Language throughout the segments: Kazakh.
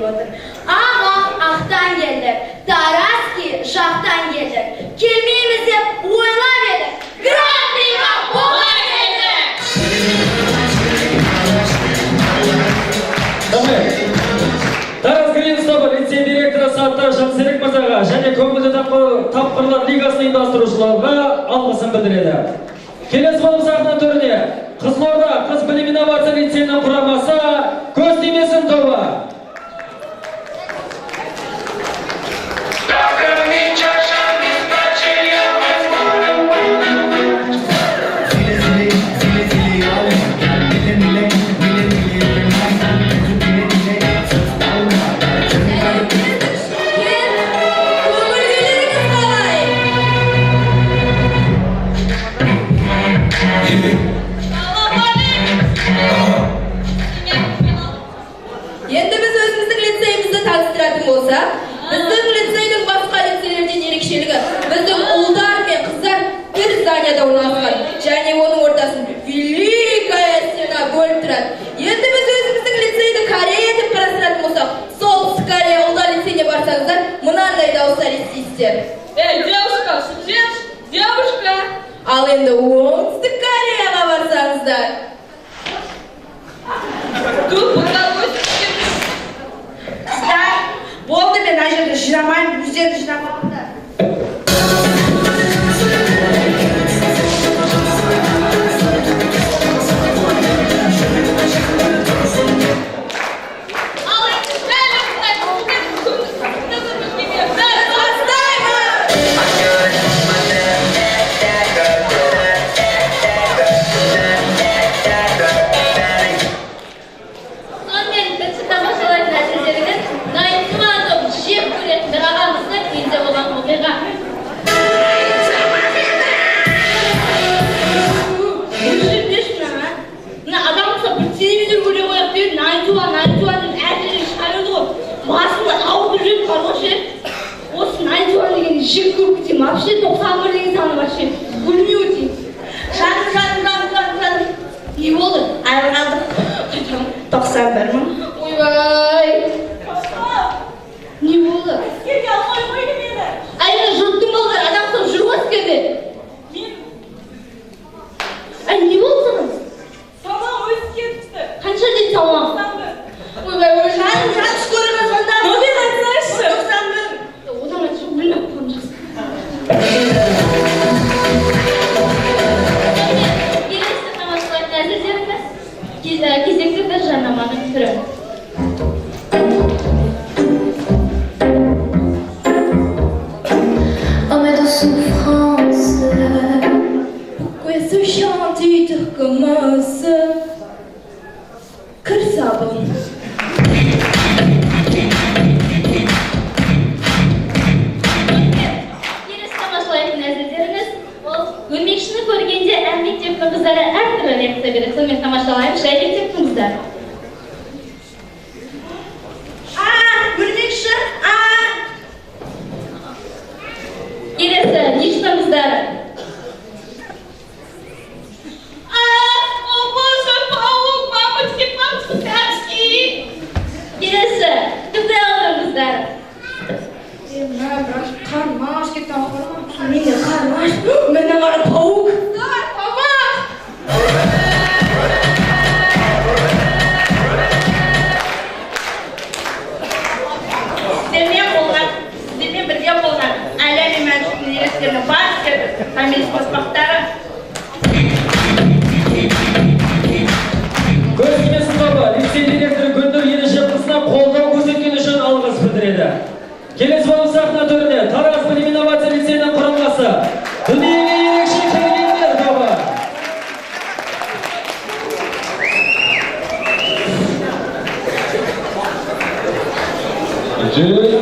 Отыр. Ақ ақтан келдік, Тараски жақтан келдік. Келмейміз деп ойлап едік, Гран-приға бола келдік. Рахмет. Тараз Гринс тобы лицей директоры Саттар Жансерік мырзаға және көңілді тапқырлар лигасын ұйымдастырушыларға алғысын білдіреді. Келесі болып сахна төріне Қызылорда қыз білім инновация лицейінің құрамасы Көз тимесін тобы. Көңіл күйлеріңіз қалай? Енді біз өзіміздің лицейімізді таныстыратын болсақ, біздің лицейдің басқа лицейлерден ерекшелігі біздің ұлдар мен қыздар бір зданияда орналасқан және оның ортасын великая стена бөліп тұрады. Енді біз өзіміздің лицейді Корея деп қарастыратын болсақ, Солтүстік Корея ұлдар лицейіне барсаңыздар, мынандай дауыстар естисіздер. Эй, девушка, сидишь? Девушка! Ал енді Оңтүстік Кореяға барсаңыздар, Тут удалось. Қыздар, болды, мен ана жерде жинамаймын, өздері жинап алыңдар. Ал енді бәрі. Бастаймыз! Сонымен бірінші тамашалайтын әсерлеріңіз Найнтуан тобы жек көретін бір ағамыздың үйінде болған оқиға. Жүрмешін, а? Мына адам ұқсап бір телевизор көре қояды деп 91, 91 деп әр жерге шыға берді ғой. Басымды ауыртып жүріп бар ғой ше. Осы 91 деген жек көріп кетемін. Вообще 91 деген саны вообще өлмей өтейін. Жаным, жаным, жаным, жаным, жаным. Не болды? Айлық алдым. Қайтарым. 91 мың. Ойбай. Не болды? Әскерге алмай қойды мені. Әй, мына жұрттың балалары адам ұқсап жүр ғой әскерде. Мен Әй, не болды саған? Салмағым өсіп кетіпті. Қанша дейді салмағың? 91. Ойбай, ой, Жаным, жаным, скорыйға звондап. Номер айтсайшы. 91. Одан айтшы, өлмей ақ қалған жақсы. Келесі тамашалайтын әзілдеріңіз кезекті бір жарнаманың түрі. Homme de souffrance, Pourquoi ce chant tu recommences? Кір сабын. Келесі тамашалайтын әзілдеріңіз ол өрмекшіні көргенде әр мектептің қыздары әртүрлі реакция береді. Сонымен тамашалаймыз жай мектептің қыздары. А, өрмекші, а. Келесі НИШтың қыздары. А, о боже, паук, мамочки, мамочки, тачки. Келесі КТЛ-ның қыздары. Е, мына бірақ қарным аш кетті, ма? Мен де қарным аш. Міне қара, паук. Тамақ. Сіздермен бірге болған Әлия мен Мәншүктің ерекшелігінің бар істері, Томирис қоспақтары. Көз тимесін тобы лицей директоры Гүлнұр Ережепқызына қолдау көрсеткені үшін алғыс білдіреді. Келесі болып сахна төріне Тараз білім инновация лицейінің құрамасы дүниеге ерекше келгендер тобы. Жүз.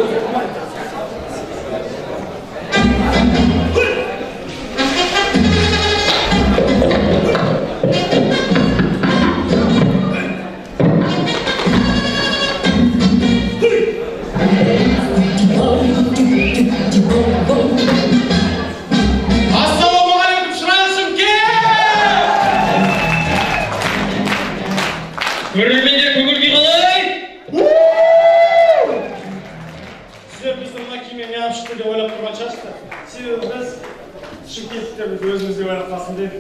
Ассалаумағалейкум, шырайлы Шымкент! Көрермендер, көңіл күй қалай? қалыпты деп ойлап тұрған шығарсыздар. Себебі біз шымкенттіктер өзіміз деп ойлап қалсын деп.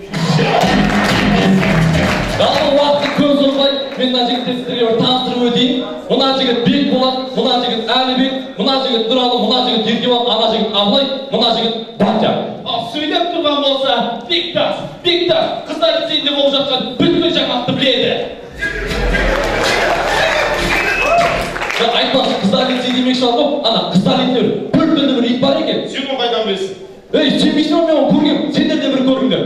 Жалпы уақытты көп созбай, мен мына жігітті сіздерге бір таныстырып өтейін. Мына жігіт Бекболат, мына жігіт Әлібек, мына жігіт Нұралы, мына жігіт Еркебұлан, ана жігіт Абылай, мына жігіт Батя. Ал сөйлеп тұрған болса, Бектас, Бектас қыздар лицейінде болып жатқан бүткіл жаңалықты біледі. Айтпақшы, қыздар лицей демекші бар ғой, ана қыздар лицейде бір бір ит бар екен. Сен оны қайдан білесің? Ей, сенбейсің ба, мен оны көргем, сендер де бір көріңдер.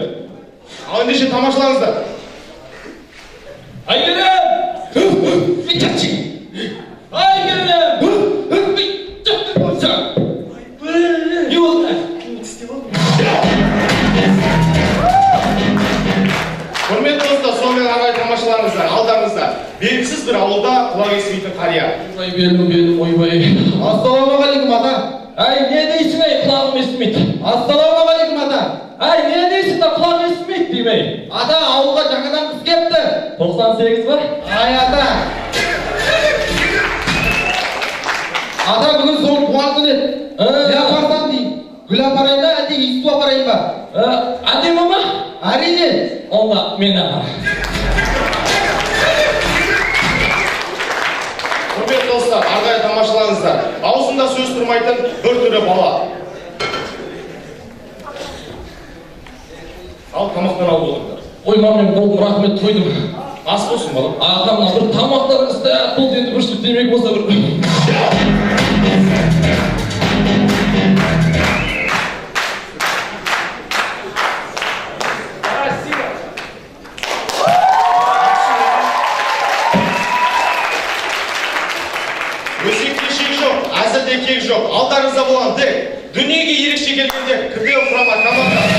Ал ендеше тамашалаңыздар. Әйгерім! Әйгерім! Не болды? Құрметті достар, сонымен ары қарай тамашалаңыздар. Алдарыңызда белгісіз бір ауылда құлақ естімейтін қария. Ой, бердім, бердім, ойбай. Ассалаумағалейкум, ата. Әй, не дейсің, әй, құлағым естімейді. Ассалаумағалейкум, ата. Әй, не дейсің да құлағым естімейді демей. Ата, ауылға жаңадан қыз келіпті. 98 ба? Ай, ата. Ата, бүгін соның туған күні еді. Не апарсам деймін. Гүл апарайын ба, әлде иіссу апарайын ба? Әдемі ма? Әрине. Онда мен апар. Құрметті достар, ары қарай тамашалаңыздар. Аузында сөз тұрмайтын бір түрлі бала. Ал тамақтан алып отырыңдар. Ой, мам, мен болдым, рахмет, тойдым. Ас болсын, балам. Ата, мына бір тамақтарыңыз тәтті болды, енді бір сүт демек болса бір. Өсекте шек жоқ, әзілде кек жоқ. Алдарыңызда болған дек. Дүниеге ерекше келгенде КТЛ құрама командасы.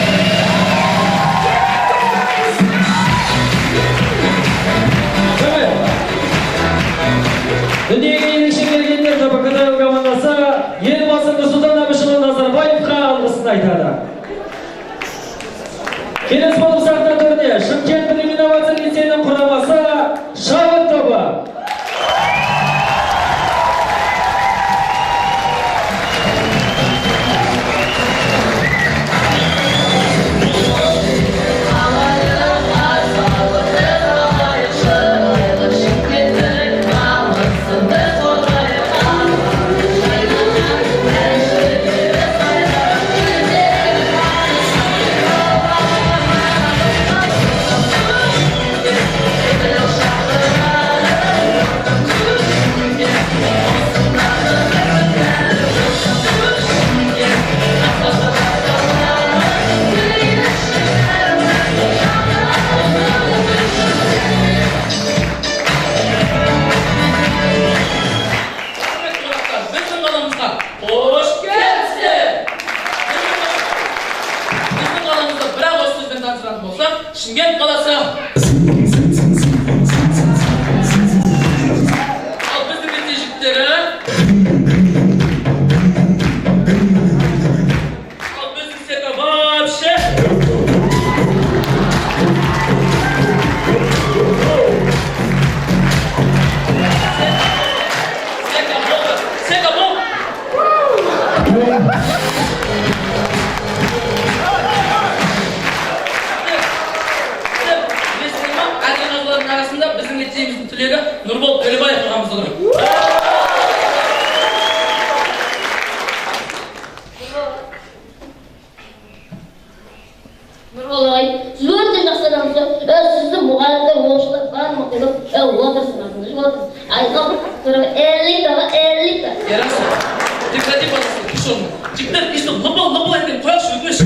Дүниеге ерекше келгендер тобы КТЛ командасы елбасы Нұрсұлтан Әбішұлы Назарбаевқа алғысын айтады. Келесі болып сахна төрінде Шымкент білім инновация лицейінің құрамасы Шабыт тобы. Шымкент қаласы. Ал біздің лицей жігіттері. Ал біздің сека вообще. Сека болды. Сека болды. Арасында біздің лицейіміздің түлегі Нұрбол Төлебаев ағамыз отыр. Нұрбол ағай, сіз өте жақсы адамсыз. Сізді мұғалімдер, оқушылар барлығы мақтайды. Отырсын, отырсын. Айқын, элита, элита. Ярасы, прекрати, пожалуйста, күш орнына. Жігіттер, ішті лыбыл-лыбыл еткен қояқшы, өтініш.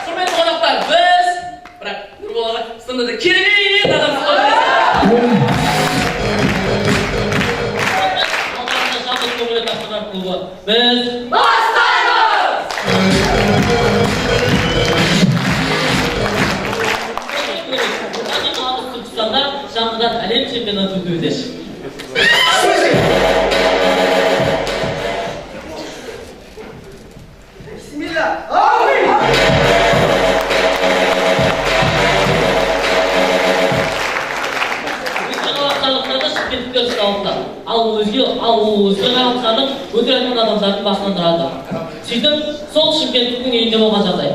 Құрметті қонақтар, біз бірақ Нұрбол аға сонда да керемет адамсыз ғой. Біз бастаймыз! Түркістанда жаңадан әлем чемпионаты өтуде. Бисмилла. Амин. Шымкенттіктер ұсталыпты. Ал өзге ғаламшардың өтірік айтқан адамдардың басынан ұрады. Сөйтіп, сол шымкенттіктің үйінде болған жағдай.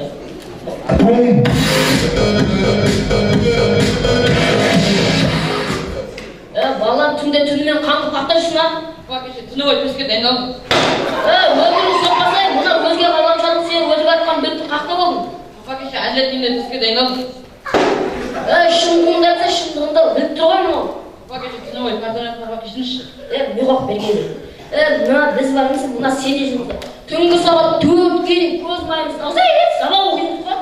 Е, балам, түнде түнімен қаңғып қақта жүрсің а? Папа, кеше түні бойы төсекке дайындалдым. Е, өмірің соқпасай, мына өзге ғаламшардың сен өтірік айтқан бетті қақта болдың. Папа, кеше Әділет үйінде төсекке дайындалдым. Е, шындығында айтса, шындығында біліп тұр ғой мынау. Папа, кеше түні бойы карта ойнадым, папа, кешіріңізші. Е, миғоқ берген. Е, мына біз бармыз, мына сен де жүрміз. Түнгі сағат 4-ке дейін көз маймыз. Сабақ оқимыз ба?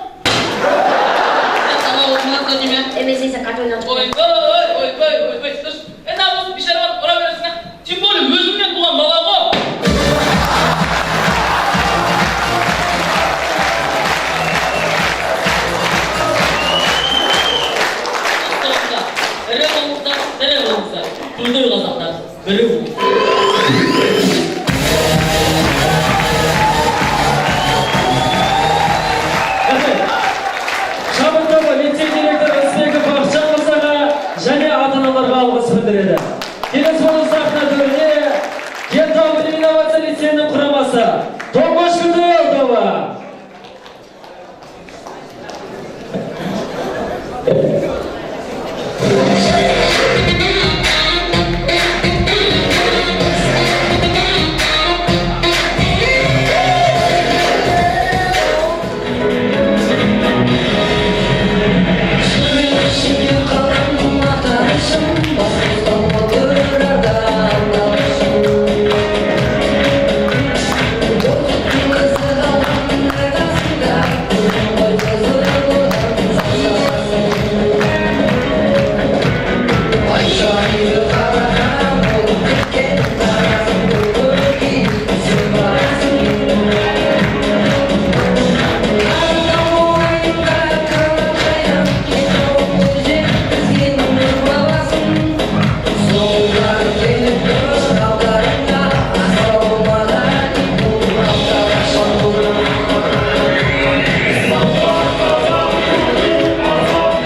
Сабақ оқымадың неме? Е, мен сен карта ойнадым. Ойбай, ойбай, ойбай, слышь, е, мына осы бейшара барып ұра бересің, а? Тем более өзімнен туған бала ғой. Ірі болыңыздар, тірі болыңыздар. Көлдей қазақтар, бірі болыңыздар. Рахмет. Шабыт тобы лицей директоры Рысбеков Бақытжан мырзаға және ата-аналарға алғыс білдіреді. Келесі болып сахна төріне Кентау білім инновация лицейінің құрамасы Тұңғыш КТЛ тобы.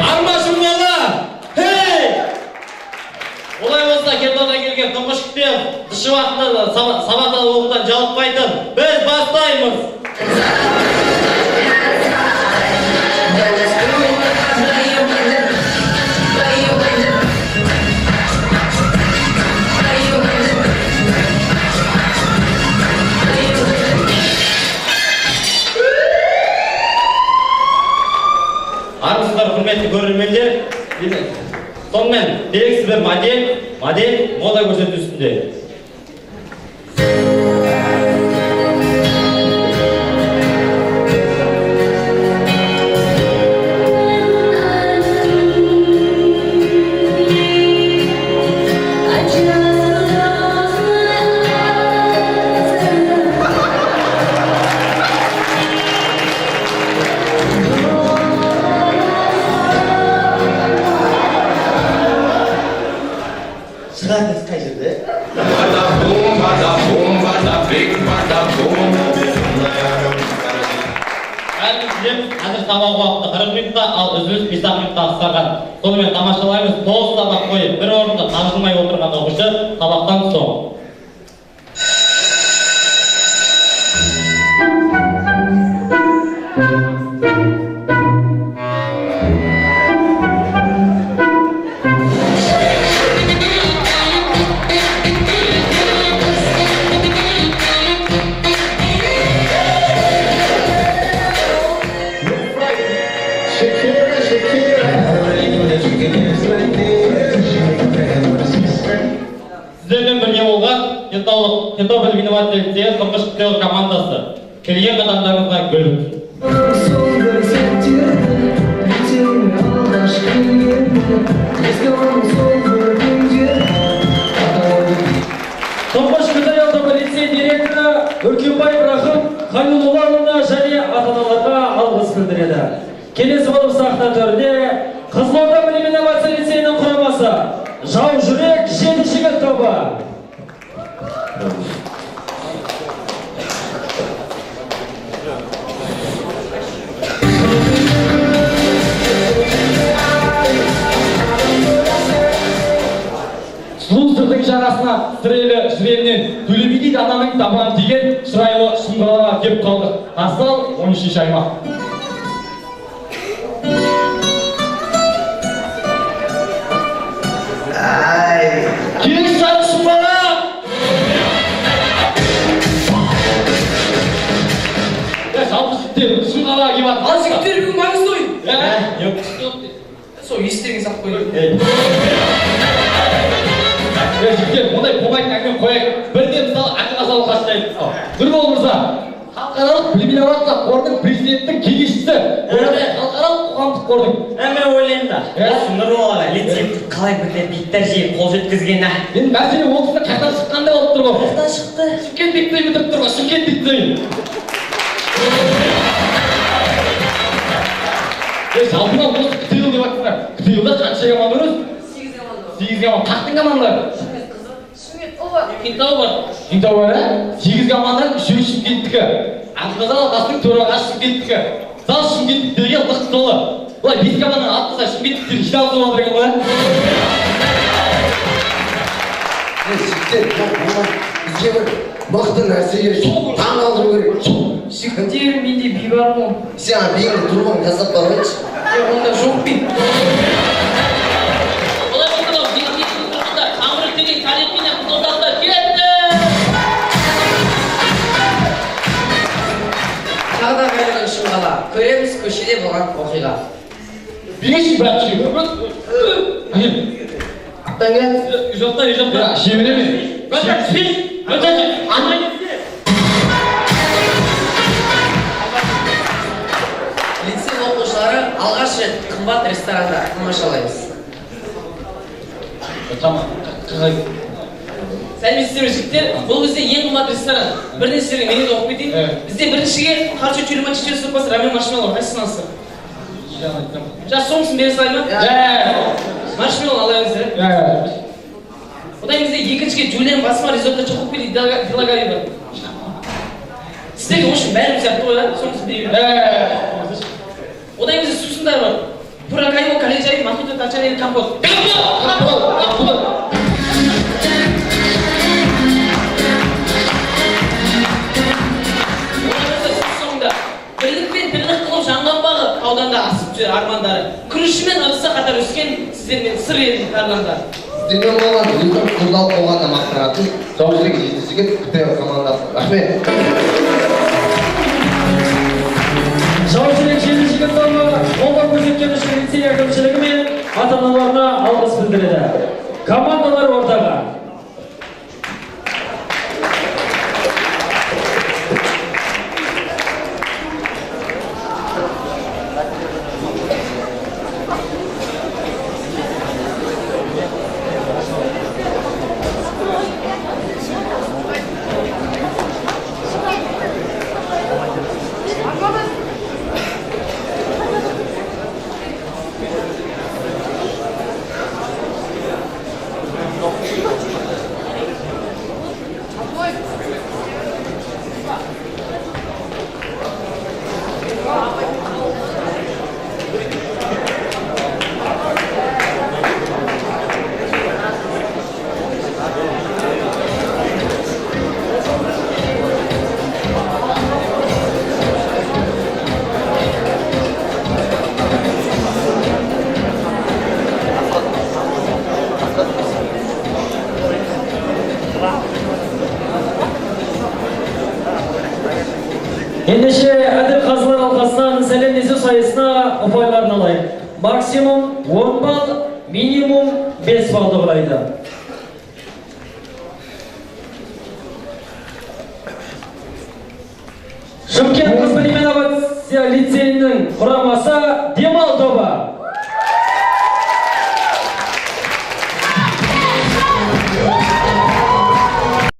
Армашын бала! Хей! Олай болса, Кентаудан келген тұңғыш КТЛ дышы уақытында да сабақтан оқудан жалықпайтын. Біз бастаймыз! Армысыздар, құрметті көрермендер! Сонымен, белгісіз бір модель мода көрсету үстінде. Шығарыңыз қай жерде? Бум, бада, бум, бада, биг, бада, бум. Бәріміз білеміз, қазір сабақ уақыты 40 минутта, ал үзіліс 5 минутта қысқарған. Сонымен, тамашалаймыз, 9 сабақ бойы бір орында тапжылмай отырған оқушы сабақтан соң. Shakira, Shakira. Сіздермен бірге болған Кентау білім инновация лицейі тұңғыш КТЛ командасы. Келген қадамдарыңызға гүл бітсін. Сол бір сәттерді етеме алғаш келгенде, еске аламын сол бір күндерді. Тұңғыш КТЛ тобы лицей директоры Өркенбаев Рахым Халилуллаұлына және ата-аналарға алғыс білдіреді. Келесі болып сахна төрінде Қызылорда білім инновация лицейінің құрамасы Жау жүрек жеті жігіт тобы. Сұлу сырдың жарасы. Арасына Сыр елі Жыр елінен Төле би дейді ананың табаны тиген шырайлы Шымқалаға кеп қалдық. Асал 13-ші аймақ. Келіс жайлы Шымқала! Жалпы жігіттер Шымқалаға келіп жатыр. Ал жігіттер бүгін маңызды ойын. Сол естеріңе салып қойын. Жігіттер, ондай болмайтын әңгіме қояйық. Бірден мысалы ақылға салып қашайық. Нұрбол мырза, халықаралық білім инновация қорының президенттің кеңесшісі. Халықаралық қоғамдық қордың. Мен ойлаймын да, осы Нұрбол аға лицейді қалай бітіріп дәрежеге қол жеткізген, ә? Енді мәселе ол кісінің қаяқтан шыққанда болып тұр ғой. Қаяқтан шықты? Шымкент лицейін бітіріп тұр ғой, Шымкент лицейін. Жалпы осы КТЛ деп айтсаңдар, КТЛ-да қанша команда өз? 8 команда. 8 команда. Қақтың командалары? Шымкент қызы. Шымкент ұлы бар. Кентау бар. Кентау бар, ә? 8 команданың үшеуі Шымкенттікі. Аққызыл алқасының төрағасы Шымкенттікі. Зал Шымкенттіктерге лық толы. Былай 5 команданың аттаса Шымкенттіктер жиналып отыр екен ғой, ә? Жігіттер, бізге бір мықты нәрсе керек. Таң қалдыру керек. Жігіттер, менде би бар ғой. Сен биіңді турбоны тастап барайыншы. Онда жоқ би. Олай болса, мектептің тамыры терең тарихпенен қызылордалықтар келеді. Тағы да қайырлы Шымқала. Көреміз көшеде болған оқиға. Бес брат, Лицей оқушылары алғаш рет қымбат ресторанда тамашалаймыз. Сәлеметсіздер ме, жігіттер? Бұл бізде ең қымбат ресторан. Бірден сіздерге менюді оқып кетейін. Бізде біріншіге харчо чульма чичо сорпасы рамен маршмеллоу. Қайсысын аласыздар? Жас соңғысын бере салайын ба? Маршмеллоу ала беріңіздер. Одан бізде екіншіге жульен басма ризотто чокопили делагари бар. Сіздерге общем бәрі сияқты ғой, соңғысын бере беріңіз. Одан бізде сусындар бар. Пуракайо, калечай, мохито, тачани, компот. Компот! Компот! Компот! Бірлік пен тірлік қылып жанған бағы ауданда асып түсер армандары. Күрішімен ырысы қатар өскен сіздермен Сыр елінің тарландары. Сіздермен болған үлкен қолдау болғанына мақтанатын Жаужүрек жеті жігіт КТЛ командасы. Рахмет. Жаужүрек жеті жігіт тобы қолдау көрсеткен үшін лицей әкімшілігі мен ата-аналарына алғыс білдіреді. Командалар ортаға. Ендеше әділ қазылар алқасынан сәлемдесу сайысына ұпайларын алайық. Максимум 10 балл, минимум 5 баллды құрайды. Шымкент қыз білім инновация лицейінің құрамасы